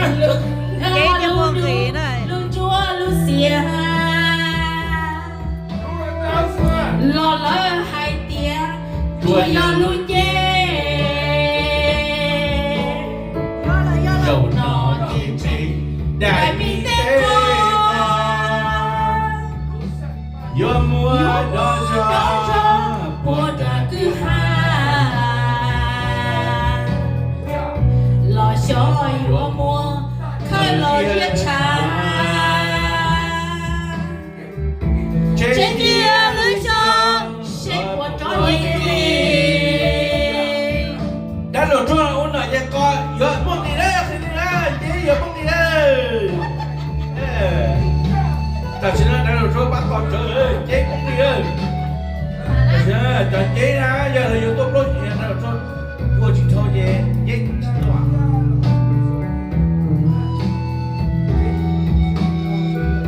Lub, lub nqis na, lub ntsuab lub xiav los lawv hais tias tsuas yog lub cev. Zaum no ces peb daim me teb qos yuav muab dob zog puag nram kwj ha los xyov yuav muab khawb los ziab tshav. Tsev tiag lub xyoo seb puas rov yeej li. Dab laug Tshuab ua nom ces qos yuav poob nqis na, qhia li na, cev yuav poob nqis na. Tam sim no dab laug Tshuab pab qos tsawv, cev poob nqis na. Tam sim no cov cev na yog lawv yuav